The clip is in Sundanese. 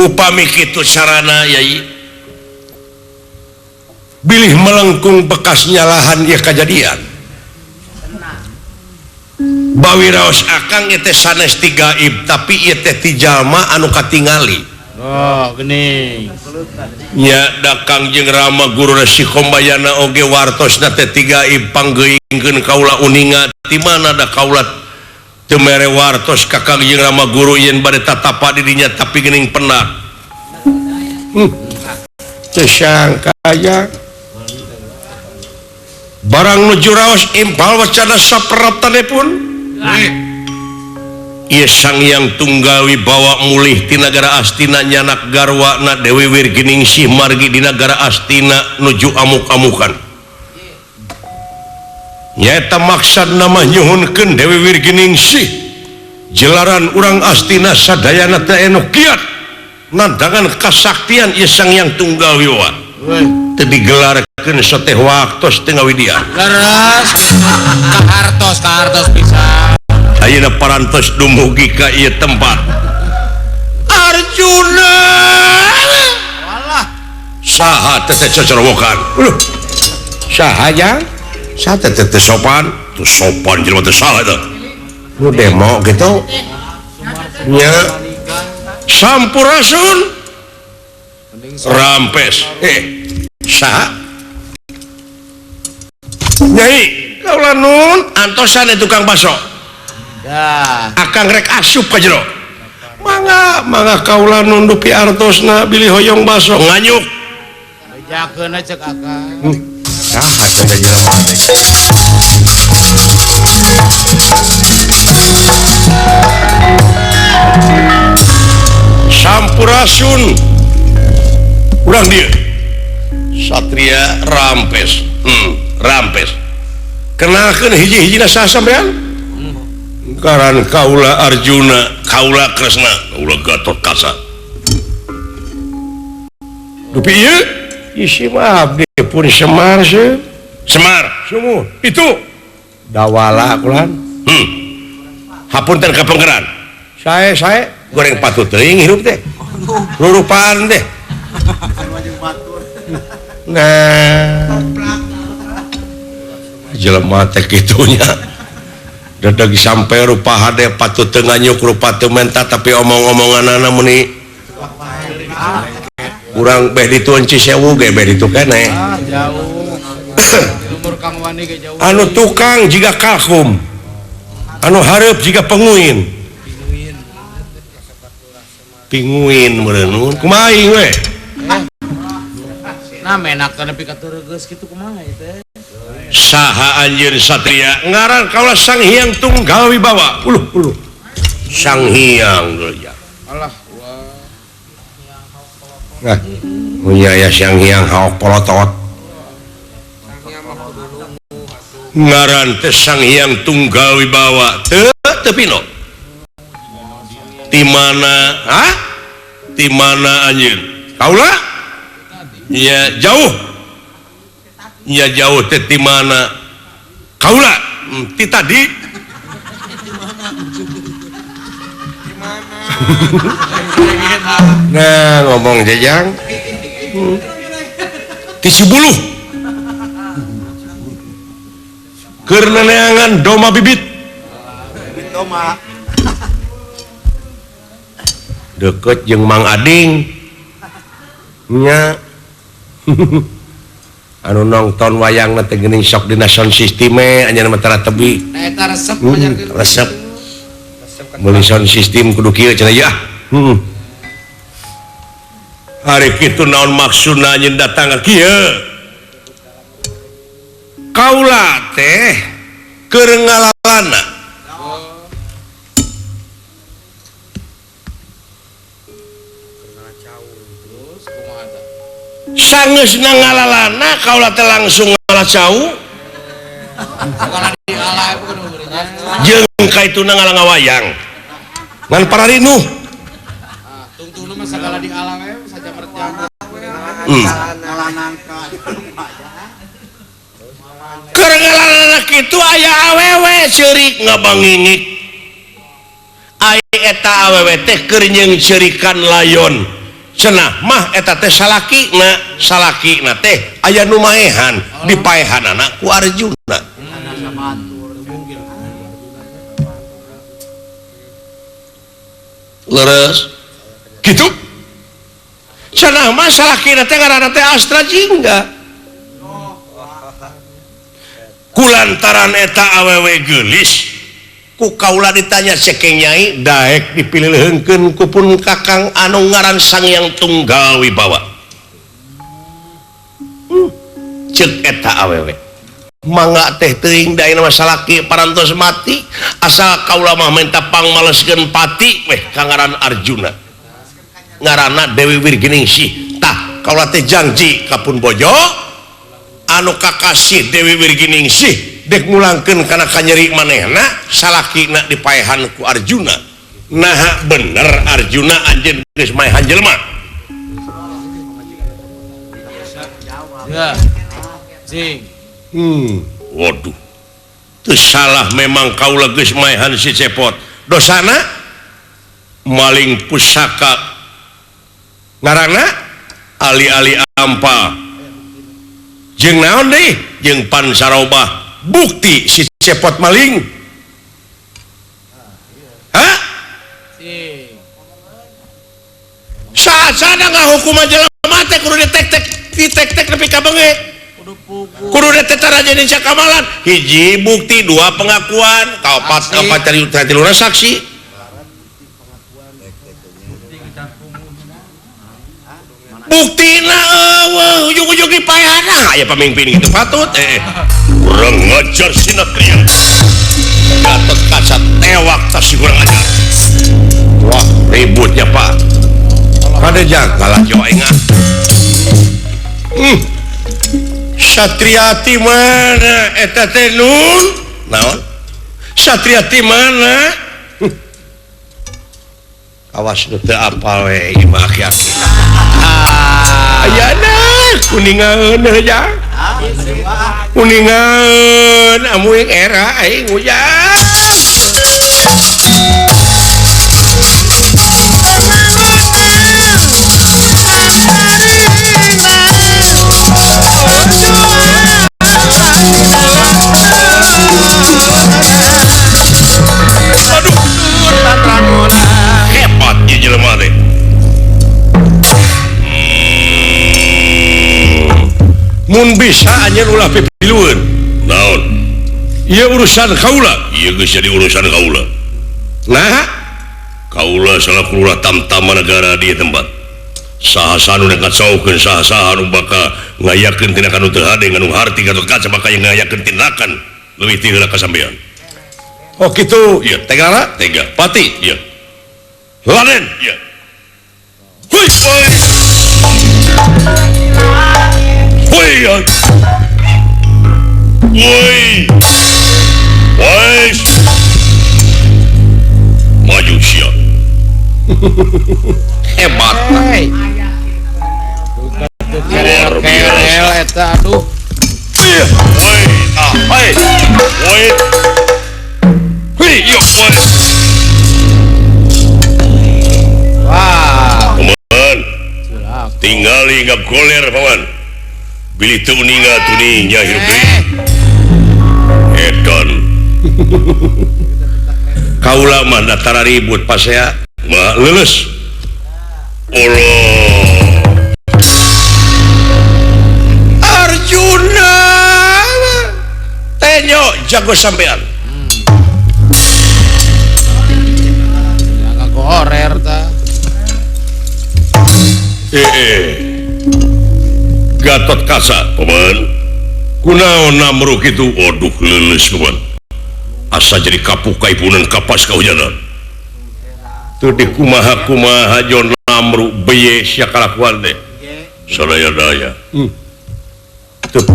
Upami kitu sarana yai bilih melengkung bekas nyalahan ieu kajadian. Bawi raos akang ieu teh sanes ti gaib tapi ieu teh ti jalma anu katingali. Oh, geuning. Nya da Kangjeng Rama Guru Resi Kombayana oge wartosna teh ti gaib panggeuingkeun kaula uninga ti mana da kaula teu mere wartos ka Kangjeng Rama Guru yen bade tatapa di dinya tapi geuning pendak. Teu sangka aya barang nuju raos impal wacana saperaptane pun. Ieu Sang Hyang Tunggal Wibawa mulih ti nagara Astina nyanak garwana Dewi Wirginingsih margi di nagara Astina nuju amuk-amukan. Nyaeta maksad mah nyuhunkeun Dewi Wirginingsih jelaran urang Astina sadayana teh anu kiat nandangan kasaktian ieu Sang Hyang Tunggal Wibawa. Teu digelarkeun sateh waktos teu ngawidian. Leres kahartos kahartos pisan. Ayeuna parantos dumugi ka ieu tempat. Arjuna. Walah. Saha teh teh cocorowokan? Uluh. Saha jang? Saha teh teh sopan? Teu sopan jelema teh saha eta? Nu demo gitu. Nya. Sampurasun. Rampes. Saha? Nyai, kaula nun antosan tukang baso. Dah. Akang rek asup ka jero. Mangga, mangga kaula nun dupi artosna bilih hoyong baso nganyuk. Bejakeun cek akang. Saha teh jelema teh? Sampurasun. Urang dieu. Satria Rampes. Rampes. Kenalkeun hiji-hijina saha sampean? Ngaran kaula Arjuna, kaula Kresna, kaula Gatotkaca. Dupi ieu isi mah abdi pun Semar sih. Semar, sumuh. Itu dawala kulan. Hapunten ka penggeran. Sae goreng patut teuing hirup teh. Rurupaan teh. Nah. Jelema teh kitunya. Dedeg sampai rupa hade patut teu nganyuk rupa teu menta tapi omong-omonganana meuni urang beh dituan Cisewu ge beh ditu keneh. Jauh. Lumur Kang Wani ge jauh. Anu tukang jiga kalkum. Anu hareup jiga penguin. Pinguin meureun kumaha ieu we? Nah menak teh nepi ka teu regeus kitu kumaha ieu teh? Saha anjeun Satria ngaran kaula Sang Hyang Tunggal Wibawa. Uluh uluh. Sang Hyang geus. Alah wah. Nah, punya ya Sang Hyang haok polotot. Ngaran teh Sang Hyang Tunggal Wibawa. Teu teu pino. Ti mana? Hah? Ti mana anjeun? Kaula? Nya jauh. Nya jauh teh ti mana? Kaula ti tadi. Nah, ngomong jejang. Ti Cibuluh. Keur neneangan doma bibit. Bibit doma. Deket jeung Mang Ading. Nya. Anu nonton wayang teh geuning sok dina sound system anjeunna mah tara tebi. Eta resep resep. Meuli sound system kudu kieu cenah ya. Hari kitu naon maksudna anjeun datang ka kieu? Kaula teh keur ngalalana. Sangeusna ngalalana kaula teh langsung ngala cau. Jeung kaituna ngala ngawayang. Ngan pararinuh. Tungtungna mah sagala diala we sajamerjang. Keur ngalalana kitu aya awewe ceurik ngabangingik. Ai eta awewe teh keur nyeung ceurikan layon. Cenah mah eta teh salakina, salakina teh aya nu maehan, dipaehanana ku Arjuna. Leres gitu. Cenah mah salakina teh ngaranna teh Astra Jingga. Kulantaran eta awewe geulis ku kaula ditanya cekeng nyai daek dipilihkeun ku pun kakang anu ngaran Sang Hyang Tunggal Wibawa. Ceuk eta awewe mangga teh teuing da ayeuna mah salaki parantos mati asal kaula mah menta pangmaleskeun pati weh ka ngaran Arjuna ngaranna Dewi Wirginingsih. Tah kaula teh janji ka pun bojo anu kakasih Dewi Wirginingsih dek ngulangkeun kana kanyeri manehna salakina dipaehan ku Arjuna. Naha bener Arjuna anjeun geus maehan jelema. Ya. Cing. Waduh. Teu salah memang kaula geus maehan si Cepot. Dosana maling pusaka ngaranna ali-ali ampa. Jeung naon deui? Jeung pansarobah. Bukti si Cepot maling. Hah? Saat-saat ngahukuman jelema teh kudu ditek-tek, ditek-tek nepi ka beungeut. Kudu ditetara jadi cakamalan. Hiji bukti, dua pengakuan, kaopat opat tiluna saksi. Buktina eueuh ujug-ujug dipaehana aya pamimpin gitu patut kurang ngajar sinatria. Gatot Kaca tewak tas kurang ajar. Wah, ributnya Pak. Kada jagalah jo aing ah. Satriati mana eta teh nun? Naon? Satriati mana? Awas nu teu apal we ieu mah aki-aki. Ayana kuningan aja. Kuningan amuing era aing ujang. Aduh, hebat ieu jelema teh. Mun bisa anjeun ulah pipilueun. Naon? Ieu urusan kaula. Ieu geus jadi urusan kaula. Nah, kaula salaku lurah tamtama negara di tempat. Saha-saha nu ngacaukeun, saha-saha nu bakal ngayakeun tindakan nu teu hade, nu harti Gatot Kaca bakal ngayakeun tindakan leuwih ti heula ka sampean. Oh kitu. Ieu tega lah, tega. Pati, ieu. Raden, ieu. Hui, hui. Woi, woi, woi, maju siap. Hebat. Luar biasa. Aduh. Woi, ah, hai, woi, woi, yuk, woi. Wah. Paman, tinggali gak goler, paman. Bilih teu uninga tuninya hirup deui. Edan. Kaula mah datara ribut pasea mah leuleus. Allah. Arjuna tenyo jago sampean. Ya ngagorer ta. Gatot Kaca, paman. Kunaon namru kitu? Waduh leuleus paman. Asa jadi kapuk kaipunan kapas kahujanan. Teu dikumaha-kumaha jon namru beye sia kalakuan teh. Sadaya-daya. Teu